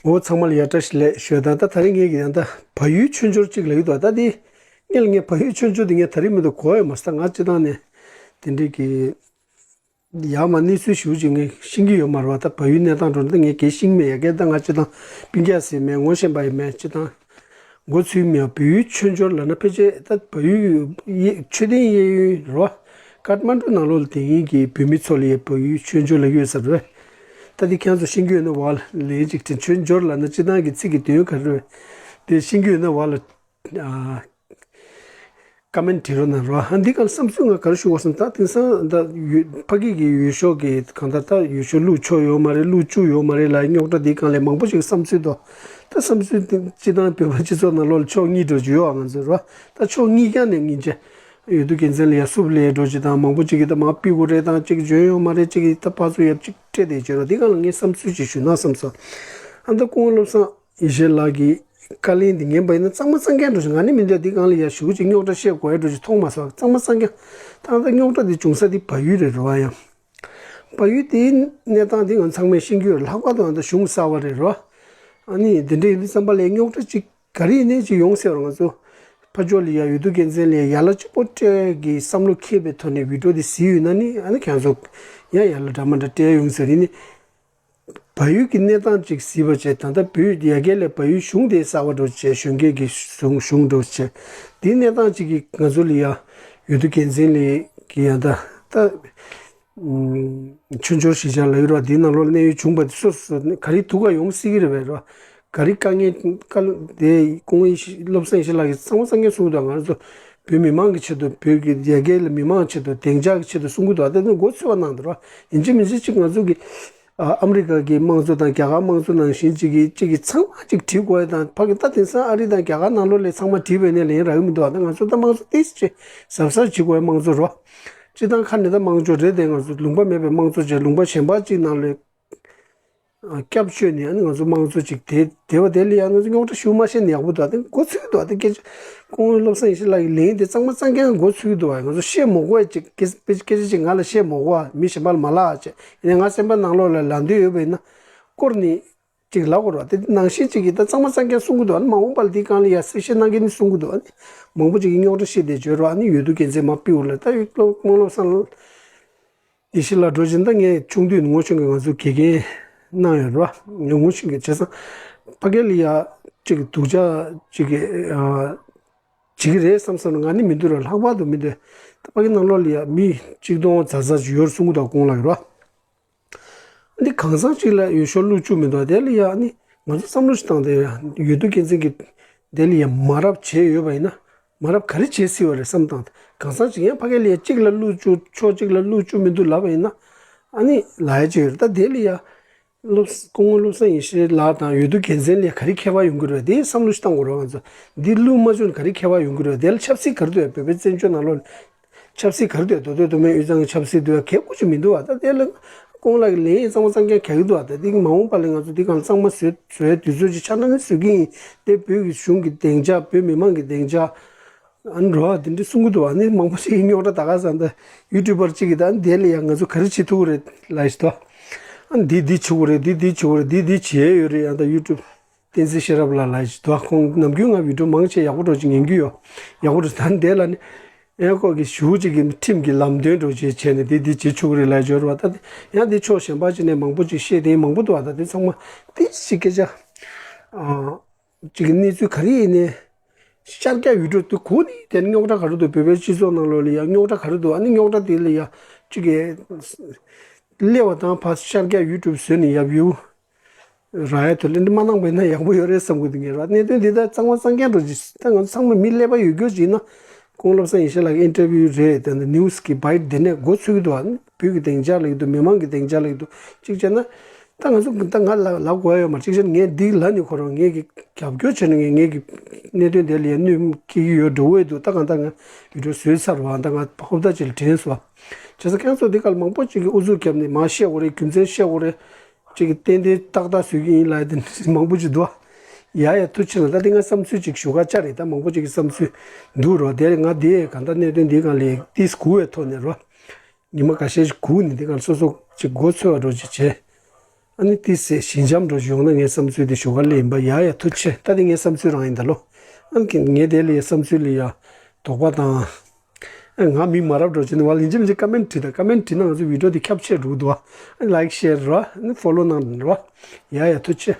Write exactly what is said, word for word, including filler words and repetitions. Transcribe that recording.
འོ་ཚང་མ་ལ་ཡ་བཀྲ་ཤིས་བདེ་ལེགས་ཞུ་ཡ་དང་། ད་ད་རིང་ངས་ཀྱི་ཡང་ད་བལ་ཡུལ་མཆོད་འཇོར་གཅིག་ལ་ཡོད་དོ། ད་དེ་ངས་ལ་ངས་བལ་ཡུལ་མཆོད་འཇོར་དེ་ངས་ད་རིང་མི་འདུག་གོ་ཡ་མ་ས། ད་ང་སྤྱི་བཏང་ནས་དེ་འདྲའི་གི་ཡར་མར་གནས་ཚུལ་ཞེ་པོ་ཅིག་ངས་ཤེས་ཀྱི་ཡོད་མ་རེད་བ། ད་བལ་ཡུལ་གནས་སྟངས་འགྲོ་ན་ད་ངས་གལ་ཤེས་མེད། ཡ་གལ་ད་ང་སྤྱི་བཏང་སྤུན་ཀྱག་ཟེར་མེད། ངོ་ཤེས་པ་ཡིན་མེད། སྤྱི་བཏང་མགོ་ཚོས་མེད། བལ་ཡུལ་མཆོད་འཇོར་ལབ་ན་ཕལ་ཆེར་ད་བལ་ཡུལ་གྱི་མཆོད་རྟེན་གཡས་གཡོན་རེད་བ། ཀཏ་མན་ཌུ་ནང་ལོགས་ལ་དེ་ཡིན་གྱི་བོད་མི་ཚོ་ལ་ཡ་བལ་ཡུལ་མཆོད་འཇོར་ལབ་ཡོད་ས་རེད། ད་དེ་ཁྱེད་ཚོ་ཤེས་ཀྱི་ཡོད་ན་བ་ལན་ཅིག་དྲི། མཆོད་འཇོར་ལབ་ན་སྤྱི་བཏང་གི་ཚིག་གི་དོན་ག་རེ་རེད། དེ་ཤེས་ཀྱི་ཡོད་ན་བ་ལ་ཨ། ཀ་མེན་ཊི་བྲིས་རོགས་གནང་རོགས། ཨ། འདི་ག་ལ་བསམ་ཚུལ་ང་ག་རེ་ཞུ་དགོས་སམ། ད་དེང་སང་ད་ཡུ་ཕ་གི་གི་ཡུལ་ཤོག་གི་གང་ལྟར་ད་ཡུལ་ཤོག་བླུག་ཆོག་ཡོད་མ་རེད། བླུག་བཅུག་ཡོད་མ་རེད་ལབ་རྙོག་དྲ་འདི་སྒང་ལ་མང་པོ་ཞིག་བསམ་ཚུལ་འདུག་ད་བསམ་ཚུལ་འདི་སྤྱི་བཏང་བོད་པ་སྤྱི་ཚོགས་ནང་ལོགས་ལ་ཕྱོགས་གཉིས་འགྲོ་རྒྱུ་ཡོད་ཨ། ང་ཚོ་རོ་ད་ཕྱོགས་གཉིས་ཀ་ནས་ངེས་ཅན་འོས་བསྡུ་རྒྱལ་མཚན་ལ་ཡ་སུབ་ལས་འགྲོ་ཅིག་དང་། མང་པོ་ཅིག་གིས་ད་མར་ཕུད་དགོས་རེད་དང་། ཅིག་འཇོན་ཡོད་མ་རེད། ཅིག་གིས་ད་ཕར་ཚུར་ཡ་ཅིག་སྤྲད་དེ་བྱོས་རོགས། འདི་སྒང་ལ་ངས་བསམ་ཚུལ་ཅིག་ཞུ་ན་བསམ་སོང་། ཨ། ད་སྐུ་ངོ་བློ་བཟང་ཡེ་ཤེས་ལགས་ཀྱི་བཀའ་ལན་འདི་ཉན་པ་ཡིན་ན་གཙང་མ་གཙང་རྐྱང་འགྲོ་ཞིག་ང་ནི་མི་འདོད། འདི་སྒང་ལ་ཡ་ཞུ་ཅིག་རྙོག་དྲ་བཤད་དགོས་ཡ་འགྲོ་ཞིག་མཐོང་མ་སོང་། གཙང་མ་གཙང་རྐྱང་། ད་ལྟ་རྙོག་དྲ་འདི་བྱུང་ས་འདི་བལ་ཡུལ་རེད་རེད་བ། ཡང་བལ་ཡུལ་དེའི་གནས་སྟངས་འདི་ང་ཚང་མས་ཤེས་ཀྱི་ཡོད་རེད། ལྷག་པར་དུ་ང་ཚོ་གཞུང་གསར་པ་རེད་རེད་བ། ཨ་ནི་འདི་འདྲ་ཡིན་དུས་ཙམ་པ་ལ་རྙོག་དྲ་ཅིག་ག་རེ་ཡིན་ནའི་ཅིག་ཡོང་སྲིད་པ་རེད། ང་ཚོ་ཕར་ཕྱོགས་ལ་ཡ་འོས་བསྡུ་རྒྱལ་མཚན་ལ་ཡ་ཡ་ལ་གཅིག་པོ་སྤྲད་ཀྱི་བསམ་བློ་འཁྱེར་བའི་ཐོག་ནས་བི་ཌིའོ་འདི་གཟིགས་ཡོད་ན་ནི། ཨ་ནི་ཁྱེད་ཚོ་ཡང་ཡ་ལ་འདྲ་མ་འདྲ་སྤྲད་ཡོང་ཟེར་ཡིན་ནི། བལ་ཡུལ་གྱི་གནས་སྟངས་ཅིག་གཟིགས་པ་བྱས། ད་ལྟ་བོད་ཡ་གྱལ་ལ་བལ་ཡུལ་གཞུང་དེ་གསར་པ་འགྲོ་བྱས། གཞོན་སྐྱེས་ཀྱི་གཞུང་གཞུང་འགྲོ་བྱས། དེའི་གནས་སྟངས་ཅིག་གིས་ང་ཚོ་ལ་ཡ་འོས་བསྡུ་རྒྱལ་མཚན་ལ་གི་ཡང་ད་ད་མཆོད་འཇོར་གཞིས་ཆགས་ལ་ཡོད་ར། དེའི་ནང་ལོགས་གནས་ཡུལ་བྱུང་བ་དེ་སོ་སོ་ག་རེ་ཐུགས་ཁ་ཡོང་སྲིད་ཀྱི་རེད་པས་ར། ག་རེ་དཀའ་ངལ་དཀའ་ལས་དེ་སྐུ་ངོ་ཡེ་ཤེས་བློ་བཟང་ཡེ་ཤེས་ལགས་ཀྱིས་གཙང་མ་གཙང་རྐྱང་གསུང་གི་འདུག་ང་ཚོ་བོད་མི་མང་གི་ཆེད་དུ། བོད་ཀྱི་ཡ་གྱལ་ལ་མི་མང་ཆེད་དུ། བདེ་འཇགས་ཀྱི་ཆེད་དུ་གསུང་གི་འདུག་ད་དེ་མགོ་ཚོས་པ་གནང་འདུག་ར། ཡིན་གཅིག་མིན་གཅིག་ཅིག་ང་ཚོ་གི་ཨ་ཨ་མི་རི་ཀ་གི་དམངས་གཙོ་དང་རྒྱ་གར་དམངས་གཙོ་ནང་བཞིན་ཅིག་གི་ཅིག་གི་ཚང་མ་ཅིག་བྲིས་དགོས་ཡ་དང་། ཕ་གི་ད་དེང་སང་ཨ་རི་དང་རྒྱ་གར་ནང་ལོགས་ལ་ཚང་མ་བྲིས་པ་ཡིན་ན་ལན་རག་གི་མི་འདུག་ད་ང་ཚོ་ད་དམངས་གཙོ་ཏོག་ཙམ་ཅིག་གཟབ་གཟབ་བྱེད་དགོས་ཡ་དམངས་གཙོ་རོ། སྤྱིར་བཏང་ཁ་ནས་ད་དམངས་གཙོ་རེད་དེ། ང་ཚོ་ལུང་པ་མེད་པའི་དམངས་གཙོ་བྱས། ལུང་པ་གཞན་པ་ཅིག་ནང་ལ་སྐྱབས་བཅོལ་ནས་ཨ་ནི་ང་ཚོ་དམངས་གཙོ་ཅིག་དེ་དེ་བ་དེ་ལ་ཡང་ང་ཚོ་རྙོག་དྲ་ཞུ་མ་ཤེས་ན་ཡག་པོ་འདུག་ད་མགོ་ཚོས་འདུག་ད་སྐད་ཆ་སྐུ་ངོ་བློ་བཟང་ཡེ་ཤེས་ལགས་ཀྱི་ལན་དེ་གཙང་མ་གཙང་རྐྱང་མགོ་ཚོས་འདུག་ང་ཚོ་བཤད་མ་དགོས་ཅིག་སྐད་སྐད་ཆ་ཅིག་ང་ལ་བཤད་མ་དགོས། མི་གཞན་པ་ལ་མ་ལབ་ཅིག་ཡིན་ནའི་ང་སེམས་པ་ནང་ལོགས་ལ་ལབ་འདོད་ཡོད་པ་ཡིན་ན་སྐོར་ནས་ཅིག་ལབ་དགོས་ར། དེ་ནང་བཞིན་ཅིག་གིས་ད་གཙང་མ་གཙང་རྐྱང་གསུང་གི་འདུག་ཨ་ནི་མ་འོངས་པ་ལ་དེའི་སྒང་ལ་ཡ་གསལ་བཤད་གནང་མཁན་ནི་གསུང་གི་འདུག་ཨ་ནི་མང་པོ་ཅིག་གིས་རྙོག་དྲ་བཤད་བསྡད་བྱོས་རོགས། ཨ་ནི་འོས་བསྡུ་རྒྱལ་མཚན་མར་ཕུད་དགོས་ལ། ད་སྐུ་ངོ་བློ་བཟང་ཡེ་ཤེས་ལགས་འགྲོ་བཞིན། ད་ངས་ཆུང་དུས་ངོ་ཆུང་གི་ང་ཚོ་དགེ་རྒན་གནང་ཡོད་རེད་བ། ངས་ངོ་ཆུང་གི་བྱས་ཙང་ཕ་གི་ལ་ཡ་ཅིག་སྡུག་ཅག་ཅིག་གི་ཨ་བྱེད་ཀྱི་རེད་བསམ་བསམ་ང་ནི་མི་འདུག་ར། ལྷག་པར་དུ་མི་འདུག་ད་ཕ་གི་ནང་ལོགས་ལ་ཡ་མི་གཅིག་སྟོང་ཙམ་ཙམ་ཅིག་ཡོད་རེད་གསུང་གི་འདུག་ཁོང་ལ་ཡོད་རེད་བ། འདི་གང་ཟག་ཅིག་ལ་འོས་ཤོག་བླུགས་བཅུག་མི་འདུག་དེ་ལ་ཡ་ཨ་ནི་ང་ཚོ་བསམ་བློ་ཞིག་བཏང་སྟེ། འོས་བསྡུ་རྒྱལ་མཚན་གྱིས་དེ་ལ་ཡ་མ་རབས་བྱས་ཡོད་པ་ཡིན་ན། མ་རབས་ག་རེ་བྱས་སྲིད་པ་རེད་བསམ་བཏང་། གང་ཟག་ཅིག་ཡང་ཕ་གི་ལ་ཡ་གཅིག་ལ་བླུགས་བཅུག་ཕྱོགས་གཅིག་ལ་བླུགས་བཅུག་མི་འདུག་ལབ་པ་ཡིན་ན། ཨ་ནི་ལབ་ཡ་ཅིག་ཡོད་རེད། ད་དེ་ལ་ཡ་སློབ་སྐུ་ངོ་བློ་བཟང་ཡེ་ཤེས་ལགས་དང་འོས་བསྡུ་རྒྱལ་མཚན་ལ་ཡ་ག་རེ་ཁྱད་པར་ཡོང་གི་རེད། དེ་བསམ་བློ་ཞིག་བཏང་དགོས་རེད། ང་ཚོ་འདི་བླུགས་མ་བཅུག་ན་ག་རེ་ཁྱད་པར་ཡོང་གི་རེད། དེ་ལ་ཆབ་སྲིད་ག་རེ་འདུག་བོད་པའི་བཙན་བྱོལ་ནང་ལོགས་ཆབ་སྲིད་ག་རེ་འདུག་མདོ་སྟོད་མདོ་སྨད་དབུས་གཙང་གི་ཆབ་སྲིད་འདུག་གལ་ཁུར་ཅིག་མི་འདུག་བ། ད་དེ་ལ་ཁོང་ལགས་ཀྱི་ལན་གཙང་མ་གཙང་རྐྱང་རྒྱག་གི་འདུག་བ། ད་དེ་གི་མ་འོངས་པ་ལ་ང་ཚོ་འདི་སྒང་ལ་གཙང་མ་བཟོས་བཟོས་དུས་ཚོད་ཅིག་ཆགས་ན་ནི་བཟོ་གི་ཡིན། དེ་བོད་ཀྱི་གཞུང་གི་སྡིངས་ཆ། བོད་མི་མང་གི་སྡིངས་ཆ་ཨ་ནི་རོ། དེ་འདྲ་གསུང་གི་འདུག་བ། ཨ་ནི་མང་པོ་ཞིག་གིས་རྙོག་དྲ་ད་ག་ས་འདི་ཡུ་ཊུབ་པར་གཅིག་གིས་ད་ཨ་ནི་དེ་ལ་ཡང་ང་ཚོ་ག་རེ་བྱེད་ཐུབ་ཀྱི་རེད་ལབ་ཞིག་འདུག་ཨ་ནི་འདི་འདི་བྱེད་དགོས་རེད། འདི་འདི་བྱེད་དགོས་རེད། འདི་འདི་བྱེད་ཡས་ཡོད་རེད། ཡང་ད་ཡུ་ཊུབ་བསྟན་འཛིན་ཤེས་རབ་ལགས་ལབ་ཞིག་འདུག་ཁོང་ནམ་རྒྱུན་ང་བི་ཌིའོ་མང་ཆེ་ཡག་པོ་འགྲོ་ཅིག་ཉན་རྒྱུ་ཡོད། ཡག་པོ་འགྲོ། ད་འདི་ལ་ནི་ཨེ་ཁོ་གི་ཞུ་གཅིག་གི་ཁྲིམས་ཀྱི་ལམ་སྟོན་འགྲོ་ཅེས་བྱས་ནས་དེ་དེ་བྱེད་ཆོག་གི་རེད་ལབ་འབྱོར་བ། ད་དེ་ཡང་དེ་ཕྱོགས་གཞན་པ་ཅིག་ནས་མང་པོ་ཅིག་བཤད་དེ་མང་པོ་འདུག་བ། ད་དེ་ཚང་མ་དེ་ཅིག་སྐད་ཆ་ཨ་ཅིག་གི་གནས་ཚུལ་ག་རེ་ཡིན་ནའི་ཤར་རྒྱག་ཡུལ་གྲུ་དེ་གོ་ནི་དེ་རྙོག་དྲ་ག་རེ་འདུག་བོད་པའི་སྤྱི་ཚོགས་ནང་ལོགས་ལ་ཡང་རྙོག་དྲ་ག་རེ་འདུག་ཨ་ནི་རྙོག་དྲ་དེ་ལ་ཡང་ཅིག་གི་སླེབས་པ་དང་ཕར་ཤར་རྒྱག་ཡུལ་གྲུ་བཟོས་ནས་ཡབ་ཡུ། ར་ཡ་ཐུ་ལེན་མ་གནང་བས་ན་ཡག་པོ་ཡོད་རེད་བསམ་གི་འདུག་ངས་ར། གནད་དོན་འདི་ད་གཙང་མ་གཙང་རྐྱང་འགྲོ་ཅིག་ད་ང་ཚོ་ཚང་མ་མི་ཀླད་པ་ཡོད་རྒྱུ་ཅིག་ཡིན་ན། སྐུ་ངོ་བློ་བཟང་ཡེ་ཤེས་ལགས་ཀྱི་ཨིན་ཊར་བིའུ་རེད། དེ་འདི་ནིའུ་སི་གི་བྷའི་ཊི་དེ་ནས་མགོ་ཚོས་ཀྱི་འདུག་ཨ་ནི་བོད་ཀྱི་སྡིངས་ཆ་ལབ་ཀྱི་འདུག་མི་མང་གི་སྡིངས་ཆ་ལབ་ཀྱི་འདུག་གཅིག་བྱས་ན་ད་ང་ཚོ་ད་ང་ལབ་ལབ་དགོས་ཡ་ཡོད་མ་རེད། གཅིག་བྱས་ན་ངས་འདི་ལབ་ནས་ཁོ་རང་ངས་ཀྱི་རྒྱབ་སྐྱོར་བྱས་ན་ངས་ངས་ཀྱི་གནད་དོན་དེ་ལ་ཡ་གནོད་སྐྱེལ་གྱི་ཡོད་འགྲོ་འོས་འདུག་ད་གང་ལྟར་ང་བི་ཌིའོ་བཟོས་ཚར་བ་ད་ང་ཧོབ་ཏ་ཅིག་ལ་དྲན་སོང་བ། བྱས་ཙང་ཁྱེད་ཚོ་འདི་ག་ལ་མང་པོ་ཅིག་གིས་ཨུ་ཚུགས་བརྒྱབ་ནས་མར་བཤད་དགོས་རེད། རྒྱུ་མཚན་བཤད་དགོས་རེད། ཅིག་གིས་ཏན་ཏན་ཏག་ཏག་བཟོ་གི་ཡིན་ལབ་ཡ་དེ་མང་པོ་ཅིག་འདུག་ཡ་ཡ་ཐུགས་རྗེ་གནང་། ད་དེ་ང་བསམ་ཚུལ་ཅིག་ཞུ་ག་བཅར་རེད། ད་མང་པོ་ཅིག་གི་བསམ་ཚུལ་འདུག་རོ། དེ་ང་དེ་གང་ལྟར་གནད་དོན་འདི་སྒང་ལ་ཏིས་གུ་བའི་ཐོག་ནས་རོ། ཉི་མ་ཁ་ཤས་ཤིག་སྒུག་ནས་འདི་སྒང་སོ་སོ་ཅིག་མགོ་ཚོས་པ་འགྲོ་ཅིག་བྱས། ཨ་ནི་ཏི་སེ་ཞི་འཇམ་འགྲོ་ཡོང་ན་ངའི་བསམ་ཚུལ་དེ་ཞུ་ག་ལེ་ཡིན་པ། ཡ་ཡ་ཐུགས་རྗེ་ཆེ། ད་དེ་ངའི་བསམ་ཚུལ་རང་ཡིན་ད་ལོ། ཨ་ནི་ངས་དེ་ལ་ཡ་བསམ་ཚུལ་ལ་ཡ་དོགས་པ་དང་། ཨ་ང་མི་མ་རབས་འགྲོ་བྱེད་ནི་བ་ལ་ཡིན་གཅིག་མིན་གཅིག་ཀ་མེན་བྲིས་ད། ཀ་མེན་བྲིས་ན་ང་ཚོ་བི་ཌི་ཡོ་དེ་ཁྱབ་ཆེ་འགྲོ་གི་འདུག་བ། ཨ་ནི་ལའིག་ཤེར་ར་ཨ་ནི་ཕོ་ལོ་གནང་ར། ཡ་ཡ་ཐུགས་རྗེ་ཆེ།